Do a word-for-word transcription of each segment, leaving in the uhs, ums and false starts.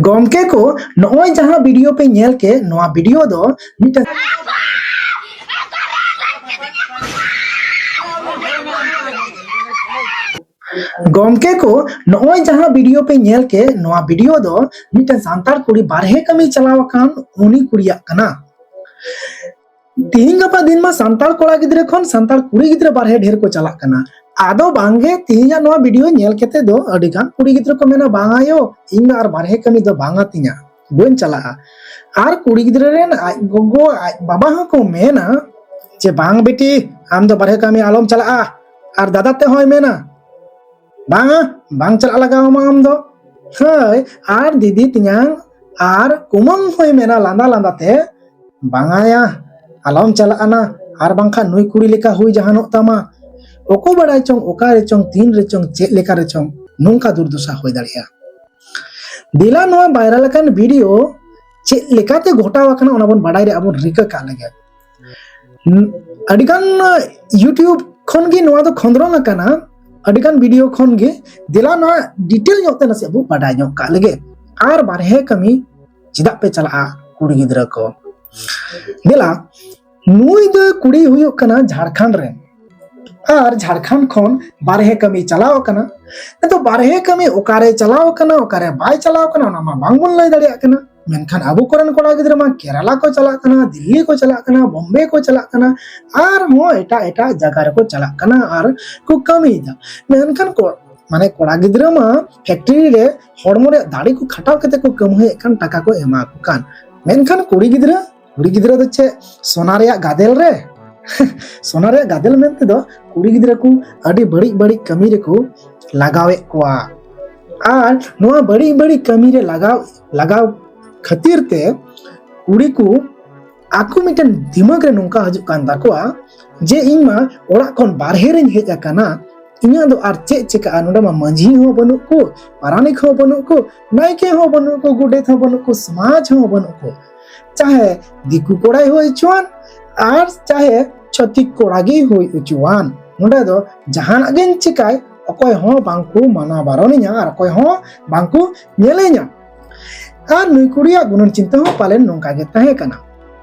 ᱜᱚᱢᱠᱮ ᱠᱚ, ᱱᱚᱜᱼᱚᱭ ᱡᱟᱦᱟᱸ ᱵᱷᱤᱰᱤᱭᱳ ᱯᱮ ᱧᱮᱞ ᱠᱮᱫ, ᱱᱚᱣᱟ ᱵᱷᱤᱰᱤᱭᱳ ᱫᱚ ᱢᱤᱫᱴᱟᱝ ᱜᱚᱢᱠᱮ ᱠᱚ, ᱱᱚᱜᱼᱚᱭ ᱡᱟᱦᱟᱸ ᱵᱷᱤᱰᱤᱭᱳ ᱯᱮ ᱧᱮᱞ ᱠᱮᱫ, ᱱᱚᱣᱟ ᱵᱷᱤᱰᱤᱭᱳ ᱫᱚ ᱢᱤᱫᱴᱟᱝ ᱥᱟᱱᱛᱟᱲ ᱠᱩᱲᱤ ᱵᱟᱨᱦᱮ ᱠᱟᱹᱢᱤ ᱪᱟᱞᱟᱣ ᱟᱠᱟᱱ ᱩᱱᱤ ᱠᱩᱲᱤᱭᱟᱜ ᱠᱟᱱᱟ᱾ ᱛᱤᱦᱤᱧ ᱜᱟᱯᱟ ᱫᱤᱱ ᱢᱟ ᱥᱟᱱᱛᱟᱲ ᱠᱚᱲᱟ ᱜᱤᱫᱽᱨᱟᱹ ᱠᱷᱚᱱ ᱥᱟᱱᱛᱟᱲ ᱠᱩᱲᱤ ᱜᱤᱫᱽᱨᱟᱹ ᱵᱟᱨᱦᱮ ᱰᱷᱮᱨ ᱠᱚ ᱪᱟᱞᱟᱜ ᱠᱟᱱᱟ᱾ ᱟᱫᱚ ᱵᱟᱝᱜᱮ, ᱛᱤᱦᱤᱧᱟᱜ ᱱᱚᱣᱟ ᱵᱷᱤᱰᱤᱭᱳ ᱧᱮᱞ ᱠᱟᱛᱮ ᱫᱚ ᱟᱹᱰᱤ ᱜᱟᱱ ᱠᱩᱲᱤ ᱜᱤᱫᱽᱨᱟᱹ ᱠᱚ ᱢᱮᱱᱟ, "ᱵᱟᱝ ᱟᱭᱳ, ᱤᱧ ᱫᱚ ᱟᱨ ᱵᱟᱨᱦᱮ ᱠᱟᱹᱢᱤ ᱫᱚ ᱵᱟᱝ ᱟᱹᱛᱤᱧᱟ, ᱵᱟᱹᱧ ᱪᱟᱞᱟᱜᱼᱟ᱾" ᱟᱨ ᱠᱩᱲᱤ ᱜᱤᱫᱽᱨᱟᱹ ᱨᱮᱱ ᱟᱡ ᱜᱚᱜᱚ, ᱟᱡ ᱵᱟᱵᱟ ᱦᱚᱸᱠᱚ ᱢᱮᱱᱟ ᱡᱮ, "ᱵᱟᱝ ᱵᱤᱴᱤ, ᱟᱢ ᱫᱚ ᱵᱟᱨᱦᱮ ᱠᱟᱹᱢᱤ ᱟᱞᱚᱢ ᱪᱟᱞᱟᱜᱼᱟ, ᱟᱨ ᱫᱟᱫᱟ ᱛᱮ ᱦᱚᱸᱭ ᱢᱮᱱᱟ, ᱵᱟᱝᱟ, ᱵᱟᱝ ᱪᱟᱞᱟᱜ ᱞᱟᱜᱟᱣ ᱟᱢᱟ ᱟᱢ ᱫᱚ᱾" ᱦᱳᱭ, ᱟᱨ ᱫᱤᱫᱤ ᱛᱮᱧᱟᱝ ᱟᱨ ᱠᱩᱢᱟᱹᱝ ᱦᱚᱸᱭ ᱢᱮᱱᱟ ᱞᱟᱸᱫᱟ ᱞᱟᱸᱫᱟ ᱛᱮ, "ᱵᱟᱝᱟᱭᱟ, ᱟᱞᱚᱢ ᱪᱟᱞᱟᱜᱼᱟ ᱱᱟ, ᱟᱨ ᱵᱟᱝᱠᱷᱟᱱ ᱱᱩᱭ ᱠᱩᱲᱤ ᱞᱮᱠᱟ ᱦᱩᱭ ᱡᱟᱦᱟᱱᱚᱜ ᱛᱟᱢᱟ᱾ ᱚᱠᱚ ᱵᱟᱲᱟᱭ ᱪᱚᱝ, ᱚᱠᱟ ᱨᱮ ᱪᱚᱝ, ᱛᱤᱱ ᱨᱮ ᱪᱚᱝ, ᱪᱮᱫ ᱞᱮᱠᱟ ᱨᱮ ᱪᱚᱝ ᱱᱚᱝᱠᱟ ᱫᱩᱨᱫᱚᱥᱟ ᱦᱩᱭ ᱫᱟᱲᱮᱭᱟᱜᱼᱟ᱾" ᱫᱮᱞᱟ ᱱᱚᱣᱟ ᱵᱷᱟᱭᱨᱟᱞ ᱟᱠᱟᱱ ᱵᱷᱤᱰᱤᱭᱳ ᱪᱮᱫ ᱞᱮᱠᱟᱛᱮ ᱜᱷᱚᱴᱟᱣ ᱟᱠᱟᱱᱟ, ᱚᱱᱟ ᱵᱚᱱ ᱵᱟᱰᱟᱭ ᱨᱮᱭᱟᱜ ᱵᱚᱱ ᱨᱤᱠᱟᱹ ᱠᱟᱜ ᱞᱮᱜᱮ᱾ ᱟᱹᱰᱤᱜᱟᱱ YouTube ᱠᱷᱚᱱ ᱜᱮ ᱱᱚᱣᱟ ᱫᱚ ᱠᱷᱚᱸᱫᱽᱨᱚᱝ ᱟᱠᱟᱱᱟ, ᱟᱹᱰᱤᱜᱟᱱ ᱵᱷᱤᱰᱤᱭᱳ ᱠᱷᱚᱱ ᱜᱮ᱾ ᱫᱮᱞᱟ ᱱᱚᱣᱟ ᱰᱤᱴᱮᱞ ᱧᱚᱜ ᱛᱮ ᱱᱟᱥᱮᱭᱟᱜ ᱵᱚ ᱵᱟᱰᱟᱭ ᱧᱚᱜ ᱠᱟᱜ ᱞᱮᱜᱮ᱾ ᱟᱨ ᱵᱟᱨᱦᱮ ᱠᱟᱹᱢᱤ ᱪᱮᱫᱟᱜ ᱯᱮ ᱪᱟᱞᱟᱜᱼᱟ ᱠᱩᱲᱤ ᱜᱤᱫᱽᱨᱟᱹ ᱠᱚ? ᱫᱮᱞᱟ, ᱱᱩᱭ ᱫᱚ ᱠᱩᱲᱤ ᱦᱩᱭᱩᱜ ᱠᱟᱱᱟ ᱡᱷᱟᱲᱠᱷᱚᱸᱰ ᱨᱮᱱ, ᱟᱨ ᱡᱷᱟᱲᱠᱷᱚᱸᱰ ᱠᱷᱚᱱ ᱵᱟᱨᱦᱮ ᱠᱟᱹᱢᱤ ᱪᱟᱞᱟᱣ ᱟᱠᱟᱱᱟ᱾ ᱱᱤᱛᱚᱜ ᱵᱟᱨᱦᱮ ᱠᱟᱹᱢᱤ ᱚᱠᱟᱨᱮ ᱪᱟᱞᱟᱣ ᱟᱠᱟᱱᱟ, ᱚᱠᱟᱨᱮ ᱵᱟᱭ ᱪᱟᱞᱟᱣ ᱟᱠᱟᱱᱟ, ᱚᱱᱟ ᱢᱟ ᱵᱟᱝᱵᱚᱱ ᱞᱟᱹᱭ ᱫᱟᱲᱮᱭᱟᱜ ᱠᱟᱱᱟ᱾ ᱢᱮᱱᱠᱷᱟᱱ ᱟᱵᱚ ᱠᱚᱨᱮᱱ ᱠᱚᱲᱟ ᱜᱤᱫᱽᱨᱟᱹ ᱢᱟ ᱠᱮᱨᱟᱞᱟ ᱠᱚ ᱪᱟᱞᱟᱜ ᱠᱟᱱᱟ, ᱫᱤᱞᱞᱤ ᱠᱚ ᱪᱟᱞᱟᱜ ᱠᱟᱱᱟ, ᱵᱳᱢᱵᱮ ᱠᱚ ᱪᱟᱞᱟᱜ ᱠᱟᱱᱟ, ᱟᱨᱦᱚᱸ ᱮᱴᱟᱜ ᱮᱴᱟᱜ ᱡᱟᱭᱜᱟ ᱨᱮᱠᱚ ᱪᱟᱞᱟᱜ ᱠᱟᱱᱟ ᱟᱨ ᱠᱚ ᱠᱟᱹᱢᱤᱭᱮᱫᱟ᱾ ᱢᱮᱱᱠᱷᱟᱱ ᱠᱚ, ᱢᱟᱱᱮ, ᱠᱚᱲᱟ ᱜᱤᱫᱽᱨᱟᱹ ᱢᱟ ᱯᱷᱮᱠᱴᱨᱤ ᱨᱮ ᱦᱚᱲᱢᱚ ᱨᱮᱭᱟᱜ ᱫᱟᱲᱮ ᱠᱚ ᱠᱷᱟᱴᱟᱣ ᱠᱟᱛᱮ ᱠᱚ ᱠᱟᱹᱢᱦᱟᱹᱭᱮᱫ ᱠᱟᱱ, ᱴᱟᱠᱟ ᱠᱚ ᱮᱢᱟ ᱠᱚ ᱠᱟᱱ᱾ ᱢᱮᱱᱠᱷᱟᱱ ᱠᱩᱲᱤ ᱜᱤᱫᱽᱨᱟᱹ, ᱠᱩᱲᱤ ᱜᱤᱫᱽᱨᱟᱹ ᱫᱚ ᱪᱮᱫ ᱥᱚᱱᱟ ᱨᱮᱭᱟᱜ ᱜᱟᱫᱮᱞ ᱨᱮ? ᱥᱚᱱᱟ ᱨᱮᱭᱟᱜ ᱜᱟᱫᱮᱞ ᱢᱮᱱᱛᱮ ᱫᱚ ᱠᱩᱲᱤ ᱜᱤᱫᱽᱨᱟᱹ ᱠᱚ ᱟᱹᱰᱤ ᱵᱟᱹᱲᱤᱡ ᱵᱟᱹᱲᱤᱡ ᱠᱟᱹᱢᱤ ᱨᱮᱠᱚ ᱞᱟᱜᱟᱣᱮᱫ ᱠᱚᱣᱟ᱾ ᱟᱨ ᱱᱚᱣᱟ ᱵᱟᱹᱲᱤᱡ ᱵᱟᱹᱲᱤᱡ ᱠᱟᱹᱢᱤ ᱨᱮ ᱞᱟᱜᱟᱣ, ᱞᱟᱜᱟᱣ ᱠᱷᱟᱹᱛᱤᱨ ᱛᱮ ᱠᱩᱲᱤ ᱠᱚ ᱟᱠᱚ ᱢᱤᱫᱴᱮᱱ ᱫᱤᱢᱟᱜᱽ ᱨᱮ ᱱᱚᱝᱠᱟ ᱦᱤᱡᱩᱜ ᱠᱟᱱ ᱛᱟᱠᱚᱣᱟ ᱡᱮ, "ᱤᱧ ᱢᱟ ᱚᱲᱟᱜ ᱠᱷᱚᱱ ᱵᱟᱨᱦᱮ ᱨᱤᱧ ᱦᱮᱡ ᱟᱠᱟᱱᱟ, ᱤᱧᱟᱹᱜ ᱫᱚ ᱟᱨ ᱪᱮᱫ ᱪᱤᱠᱟᱹᱜᱼᱟ? ᱱᱚᱰᱮ ᱢᱟ ᱢᱟᱹᱡᱷᱤ ᱦᱚᱸ ᱵᱟᱹᱱᱩᱜ ᱠᱚ, ᱯᱟᱨᱟᱱᱤᱠ ᱦᱚᱸ ᱵᱟᱹᱱᱩᱜ ᱠᱚ, ᱱᱟᱭᱠᱮ ᱦᱚᱸ ᱵᱟᱹᱱᱩᱜ ᱠᱚ, ᱜᱚᱰᱮᱛ ᱦᱚᱸ ᱵᱟᱹᱱᱩᱜ ᱠᱚ, ᱥᱚᱢᱟᱡᱽ ᱦᱚᱸ ᱵᱟᱹᱱᱩᱜ ᱠᱚ᱾ ᱪᱟᱦᱮ ᱫᱤᱠᱩ ᱠᱚᱲᱟᱭ ᱦᱩᱭ ᱦᱚᱪᱚᱣᱟᱱ, ᱟᱨ ᱪᱟᱦᱮ ᱪᱷᱟᱹᱛᱤᱠ ᱠᱚᱲᱟ ᱜᱮ ᱦᱩᱭ ᱦᱚᱪᱚᱣᱟᱱ, ᱱᱚᱰᱮ ᱫᱚ ᱡᱟᱦᱟᱱᱟᱜ ᱜᱤᱧ ᱪᱤᱠᱟᱭ, ᱚᱠᱚᱭ ᱦᱚᱸ ᱵᱟᱝ ᱠᱚ ᱢᱟᱱᱟ ᱵᱟᱨᱚᱱᱤᱧᱟ ᱟᱨ ᱚᱠᱚᱭ ᱦᱚᱸ ᱵᱟᱝ ᱠᱚ ᱧᱮᱞᱮᱧᱟ᱾" ᱟᱨ ᱱᱩᱭ ᱠᱩᱲᱤᱭᱟᱜ ᱜᱩᱱᱟᱹᱱ ᱪᱤᱱᱛᱟᱹ ᱦᱚᱸ ᱯᱟᱞᱮᱱ ᱱᱚᱝᱠᱟ ᱜᱮ ᱛᱟᱦᱮᱸ ᱠᱟᱱᱟ᱾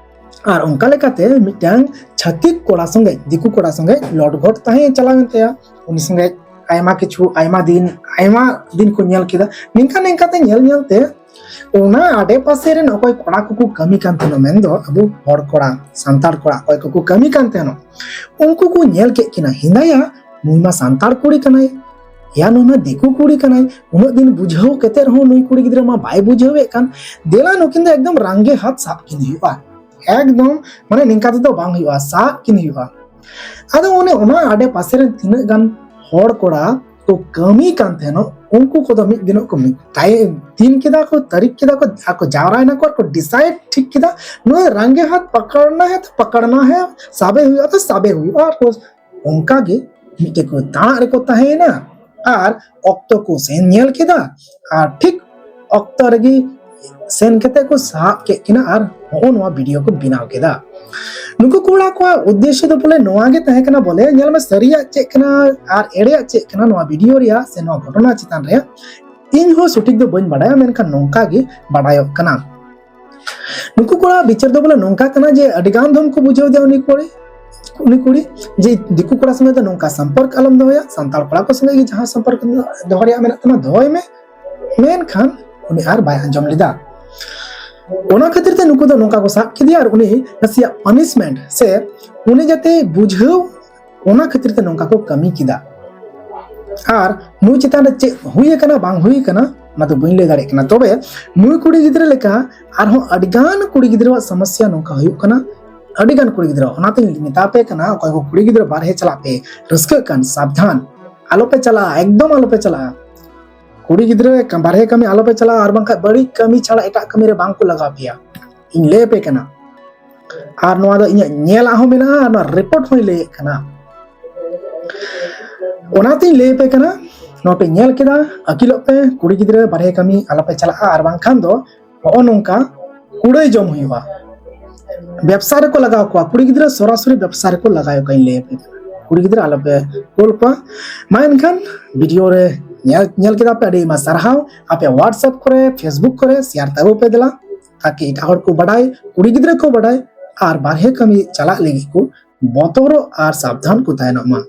ᱟᱨ ᱚᱱᱠᱟ ᱞᱮᱠᱟᱛᱮ ᱢᱤᱫᱴᱟᱝ ᱪᱷᱟᱹᱛᱤᱠ ᱠᱚᱲᱟ ᱥᱚᱸᱜᱮ, ᱫᱤᱠᱩ ᱠᱚᱲᱟ ᱥᱚᱸᱜᱮ ᱞᱚᱴᱜᱷᱚᱴ ᱛᱟᱦᱮᱸ ᱪᱟᱞᱟᱣᱮᱱ ᱛᱟᱭᱟ᱾ ᱩᱱᱤ ᱥᱚᱸᱜᱮ ᱟᱭᱢᱟ ᱠᱤᱪᱷᱩ, ᱟᱭᱢᱟ ᱫᱤᱱ, ᱟᱭᱢᱟ ᱫᱤᱱ ᱠᱚ ᱧᱮᱞ ᱠᱮᱫᱟ᱾ ᱱᱤᱝᱠᱟ ᱱᱤᱝᱠᱟᱛᱮ ᱧᱮᱞ ᱧᱮᱞᱛᱮ ᱚᱱᱟ ᱟᱰᱮ ᱯᱟᱥᱮ ᱨᱮᱱ ᱚᱠᱚᱭ ᱠᱚᱲᱟ ᱠᱚᱠᱚ ᱠᱟᱹᱢᱤ ᱠᱟᱱ ᱛᱟᱦᱮᱱᱟ, ᱢᱮᱱᱫᱚ ᱟᱵᱚ ᱦᱚᱲ ᱠᱚᱲᱟ, ᱥᱟᱱᱛᱟᱲ ᱠᱚᱲᱟ ᱚᱠᱚᱭ ᱠᱚᱠᱚ ᱠᱟᱹᱢᱤ ᱠᱟᱱ ᱛᱟᱦᱮᱱᱟ, ᱩᱱᱠᱩ ᱠᱚ ᱧᱮᱞ ᱠᱮᱫ ᱠᱤᱱᱟ, ᱦᱮᱸᱫᱟᱭᱟ, ᱱᱩᱭ ᱢᱟ ᱥᱟᱱᱛᱟᱲ ᱠᱩᱲᱤ ᱠᱟᱱᱟᱭ, ᱭᱟ ᱱᱩᱭ ᱢᱟ ᱫᱤᱠᱩ ᱠᱩᱲᱤ ᱠᱟᱱᱟᱭ᱾ ᱩᱱᱟᱹᱜ ᱫᱤᱱ ᱵᱩᱡᱷᱟᱹᱣ ᱠᱟᱛᱮ ᱨᱮᱦᱚᱸ ᱱᱩᱭ ᱠᱩᱲᱤ ᱜᱤᱫᱽᱨᱟᱹ ᱢᱟ ᱵᱟᱭ ᱵᱩᱡᱷᱟᱹᱣᱮᱫ ᱠᱟᱱ᱾ ᱫᱮᱞᱟ ᱱᱩᱠᱤᱱ ᱫᱚ ᱮᱠᱫᱚᱢ ᱨᱟᱝᱜᱮ ᱦᱟᱛ ᱥᱟᱵ ᱠᱤᱱ ᱦᱩᱭᱩᱜᱼᱟ, ᱮᱠᱫᱚᱢ ᱢᱟᱱᱮ ᱱᱤᱝᱠᱟ ᱛᱮᱫᱚ ᱵᱟᱝ ᱦᱩᱭᱩᱜᱼᱟ, ᱥᱟᱵ ᱠᱤᱱ ᱦᱩᱭᱩᱜᱼᱟ᱾ ᱟᱫᱚ ᱚᱱᱮ ᱚᱱᱟ ᱟᱰᱮ ᱯᱟᱥᱮ ᱨᱮᱱ ᱛᱤᱱᱟᱹᱜ ᱜᱟᱱ ᱦᱚᱲ ᱠᱚᱲᱟ ᱠᱚ ᱠᱟᱹᱢᱤ ᱠᱟᱱ ᱛᱟᱦᱮᱱᱚᱜ, ᱩᱱᱠᱩ ᱠᱚᱫᱚ ᱢᱤᱫ ᱫᱤᱱᱚᱜ ᱠᱚ ᱢᱤᱫ ᱛᱟᱭ-, ᱫᱤᱱ ᱠᱮᱫᱟ ᱠᱚ, ᱛᱟᱹᱨᱤᱠᱷ ᱠᱮᱫᱟ ᱠᱚ, ᱟᱨ ᱠᱚ ᱡᱟᱣᱨᱟᱭᱮᱱᱟ ᱠᱚ ᱟᱨ ᱠᱚ decide ᱴᱷᱤᱠ ᱠᱮᱫᱟ, ᱱᱩᱭ ᱨᱟᱝᱜᱮ ᱦᱟᱛ ᱯᱟᱠᱟᱲᱱᱟ ᱦᱮ ᱛᱚ ᱯᱟᱠᱟᱲᱱᱟ ᱦᱮ, ᱥᱟᱵᱮ ᱦᱩᱭᱩᱜᱼᱟ ᱛᱚ ᱥᱟᱵᱮ ᱦᱩᱭᱩᱜᱼᱟ᱾ ᱟᱨ ᱠᱚ ᱚᱱᱠᱟ ᱜᱮ ᱢᱤᱫᱴᱮᱡ ᱠᱚ ᱛᱟᱲᱟᱜ ᱨᱮᱠᱚ ᱛᱟᱦᱮᱸᱭᱮᱱᱟ ᱟᱨ ᱚᱠᱛᱚ ᱠᱚ ᱥᱮᱱ ᱧᱮᱞ ᱠᱮᱫᱟ ᱟᱨ ᱴᱷᱤᱠ ᱚᱠᱛᱚ ᱨᱮᱜᱮ ᱥᱮᱱ ᱠᱟᱛᱮ ᱠᱚ ᱥᱟᱵ ᱠᱮᱫ ᱠᱤᱱᱟ ᱟᱨ ᱦᱚᱸᱜᱼᱚ ᱱᱚᱣᱟ video ᱠᱚ ᱵᱮᱱᱟᱣ ᱠᱮᱫᱟ᱾ ᱱᱩᱠᱩ ᱠᱚᱲᱟ ᱠᱚᱣᱟᱜ ᱩᱫᱽᱫᱮᱥᱥᱚ ᱫᱚ ᱵᱚᱞᱮ ᱱᱚᱣᱟ ᱜᱮ ᱛᱟᱦᱮᱸ ᱠᱟᱱᱟ, ᱵᱚᱞᱮ ᱧᱮᱞ ᱢᱮ ᱥᱟᱹᱨᱤᱭᱟᱜ ᱪᱮᱫ ᱠᱟᱱᱟ ᱟᱨ ᱮᱲᱮᱭᱟᱜ ᱪᱮᱫ ᱠᱟᱱᱟ ᱱᱚᱣᱟ video ᱨᱮᱭᱟᱜ ᱥᱮ ᱱᱚᱣᱟ ᱜᱷᱚᱴᱚᱱᱟ ᱪᱮᱛᱟᱱ ᱨᱮ ᱤᱧ ᱦᱚᱸ ᱥᱚᱴᱷᱤᱠ ᱫᱚ ᱵᱟᱹᱧ ᱵᱟᱰᱟᱭᱟ, ᱢᱮᱱᱠᱷᱟᱱ ᱱᱚᱝᱠᱟ ᱜᱮ ᱵᱟᱰᱟᱭᱚᱜ ᱠᱟᱱᱟ᱾ ᱱᱩᱠᱩ ᱠᱚᱲᱟ ᱵᱤᱪᱟᱹᱨ ᱫᱚ ᱵᱚᱞᱮ ᱱᱚᱝᱠᱟ ᱠᱟᱱᱟ ᱡᱮ ᱟᱹᱰᱤ ᱜᱟᱱ ᱫᱷᱚᱢ ᱠᱚ ᱵᱩᱡᱷᱟᱹᱣ ᱫᱟ ᱩᱱᱤ ᱠᱩᱲᱤ, ᱩᱱᱤ ᱠᱩᱲᱤ ᱡᱮ ᱫᱤᱠᱩ ᱠᱚᱲᱟ ᱥᱚᱸᱜᱮ ᱫᱚ ᱱᱚᱝᱠᱟ ᱥᱚᱢᱯᱚᱨᱠ ᱟᱞᱚᱢ ᱫᱚᱦᱚᱭᱟ, ᱥᱟᱱᱛᱟᱲ ᱠᱚᱲᱟ ᱠᱚ ᱥᱚᱸᱜᱮ ᱜᱮ ᱡᱟᱦᱟᱸ ᱥᱚᱢᱯᱚᱨᱠ ᱫᱚᱦᱚ ᱨᱮᱭᱟᱜ ᱢᱮᱱᱟᱜ ᱛᱟᱢᱟ ᱫᱚᱦᱚᱭ ᱢᱮ, ᱢᱮᱱᱠᱷᱟᱱ ᱩᱱᱤ ᱟᱨ ᱵᱟᱭ ᱟᱸᱡᱚᱢ ᱞᱮᱫᱟ᱾ ᱚᱱᱟ ᱠᱷᱟᱹᱛᱤᱨ ᱛᱮ ᱱᱩᱠᱩ ᱫᱚ ᱱᱚᱝᱠᱟ ᱠᱚ ᱥᱟᱵ ᱠᱮᱫᱮᱭᱟ ᱟᱨ ᱩᱱᱤ ᱱᱟᱥᱮᱭᱟᱜ punishment ᱥᱮ ᱩᱱᱤ ᱡᱟᱛᱮ ᱵᱩᱡᱷᱟᱹᱣ, ᱚᱱᱟ ᱠᱷᱟᱹᱛᱤᱨ ᱛᱮ ᱱᱚᱝᱠᱟ ᱠᱚ ᱠᱟᱹᱢᱤ ᱠᱮᱫᱟ᱾ ᱟᱨ ᱱᱩᱭ ᱪᱮᱛᱟᱱ ᱨᱮ ᱪᱮᱫ ᱦᱩᱭ ᱟᱠᱟᱱᱟ ᱵᱟᱝ ᱦᱩᱭ ᱟᱠᱟᱱᱟ ᱚᱱᱟ ᱫᱚ ᱵᱟᱹᱧ ᱞᱟᱹᱭ ᱫᱟᱲᱮᱭᱟᱜ ᱠᱟᱱᱟ, ᱛᱚᱵᱮ ᱱᱩᱭ ᱠᱩᱲᱤ ᱜᱤᱫᱽᱨᱟᱹ ᱞᱮᱠᱟ ᱟᱨᱦᱚᱸ ᱟᱹᱰᱤᱜᱟᱱ ᱠᱩᱲᱤ ᱜᱤᱫᱽᱨᱟᱹᱣᱟᱜ ᱥᱚᱢᱚᱥᱥᱟ ᱱᱚᱝᱠᱟ ᱦᱩᱭᱩᱜ ᱠᱟᱱᱟ᱾ ᱟᱹᱰᱤᱜᱟᱱ ᱠᱩᱲᱤ ᱜᱤᱫᱽᱨᱟᱹ, ᱚᱱᱟᱛᱮᱧ ᱢᱮᱛᱟ ᱯᱮ ᱠᱟᱱᱟ, ᱚᱠᱚᱭ ᱠᱚ ᱠᱩᱲᱤ ᱜᱤᱫᱽᱨᱟᱹ ᱵᱟᱨᱦᱮ ᱪᱟᱞᱟᱜ ᱯᱮ ᱨᱟᱹᱥᱠᱟᱹᱜ ᱠᱟᱱ, ᱥᱟᱵᱫᱷᱟᱱ, ᱟᱞᱚᱯᱮ ᱪᱟᱞᱟᱜᱼᱟ, ᱮᱠᱫᱚᱢ ᱟᱞᱚᱯᱮ ᱪᱟᱞᱟᱜᱼᱟ᱾ ᱠᱩᱲᱤ ᱜᱤᱫᱽᱨᱟᱹ ᱵᱟᱨᱦᱮ ᱠᱟᱹᱢᱤ ᱟᱞᱚᱯᱮ ᱪᱟᱞᱟᱜᱼᱟ, ᱟᱨ ᱵᱟᱝᱠᱷᱟᱱ ᱵᱟᱹᱲᱤᱡ ᱠᱟᱹᱢᱤ ᱪᱷᱟᱲᱟ ᱮᱴᱟᱜ ᱠᱟᱹᱢᱤ ᱨᱮ ᱵᱟᱝ ᱠᱚ ᱞᱟᱜᱟᱣ ᱯᱮᱭᱟ, ᱤᱧ ᱞᱟᱹᱭ ᱟᱯᱮ ᱠᱟᱱᱟ᱾ ᱟᱨ ᱱᱚᱣᱟ ᱫᱚ ᱤᱧᱟᱹᱜ ᱧᱮᱞᱟᱜ ᱦᱚᱸ ᱢᱮᱱᱟᱜᱼᱟ, ᱟᱨ ᱱᱚᱣᱟ report ᱦᱚᱸᱧ ᱞᱟᱹᱭᱮᱫ ᱠᱟᱱᱟ᱾ ᱚᱱᱟᱛᱤᱧ ᱞᱟᱹᱭ ᱟᱯᱮ ᱠᱟᱱᱟ, ᱱᱚᱣᱟ ᱯᱮ ᱧᱮᱞ ᱠᱮᱫᱟ, ᱟᱹᱠᱤᱞᱚᱜ ᱯᱮ, ᱠᱩᱲᱤ ᱜᱤᱫᱽᱨᱟᱹ ᱵᱟᱨᱦᱮ ᱠᱟᱹᱢᱤ ᱟᱞᱚᱯᱮ ᱪᱟᱞᱟᱜᱼᱟ, ᱟᱨ ᱵᱟᱝᱠᱷᱟᱱ ᱫᱚ ᱱᱚᱜᱼᱚ ᱱᱚᱝᱠᱟ ᱠᱩᱲᱟᱹᱭ ᱡᱚᱢ ᱦᱩᱭᱩᱜᱼᱟ᱾ ᱵᱮᱵᱽᱥᱟ ᱨᱮᱠᱚ ᱞᱟᱜᱟᱣ ᱠᱚᱣᱟ, ᱠᱩᱲᱤ ᱜᱤᱫᱽᱨᱟᱹ ᱥᱚᱨᱟᱥᱚᱨᱤ ᱵᱮᱵᱽᱥᱟ ᱨᱮᱠᱚ ᱞᱟᱜᱟᱣ ᱠᱚᱣᱟ, ᱤᱧ ᱞᱟᱹᱭ ᱟᱯᱮ ᱠᱟᱱᱟ᱾ ᱠᱩᱲᱤ ᱜᱤᱫᱽᱨᱟᱹ ᱟᱞᱚᱯᱮ ᱠᱩᱞ ᱠᱚᱣᱟ᱾ ᱢᱟ ᱮᱱᱠᱷᱟᱱ video ᱨᱮ ᱧᱮᱞ ᱧᱮᱞ ᱠᱮᱫᱟ ᱯᱮ, ᱟᱹᱰᱤ ᱟᱭᱢᱟ ᱥᱟᱨᱦᱟᱣ᱾ ᱟᱯᱮ WhatsApp ᱠᱚᱨᱮ, Facebook ᱠᱚᱨᱮ ᱥᱮᱭᱟᱨ ᱛᱟᱵᱚ ᱯᱮ ᱫᱮᱞᱟ, ᱛᱟᱠᱤ ᱮᱴᱟᱜ ᱦᱚᱲ ᱠᱚ ᱵᱟᱰᱟᱭ, ᱠᱩᱲᱤ ᱜᱤᱫᱽᱨᱟᱹ ᱠᱚ ᱵᱟᱰᱟᱭ, ᱟᱨ ᱵᱟᱨᱦᱮ ᱠᱟᱹᱢᱤ ᱪᱟᱞᱟᱜ ᱞᱟᱹᱜᱤᱫ ᱠᱚ ᱵᱚᱛᱚᱨᱚᱜ ᱟᱨ ᱥᱟᱵᱫᱷᱟᱱ ᱠᱚ ᱛᱟᱦᱮᱱᱚᱜ ᱢᱟ᱾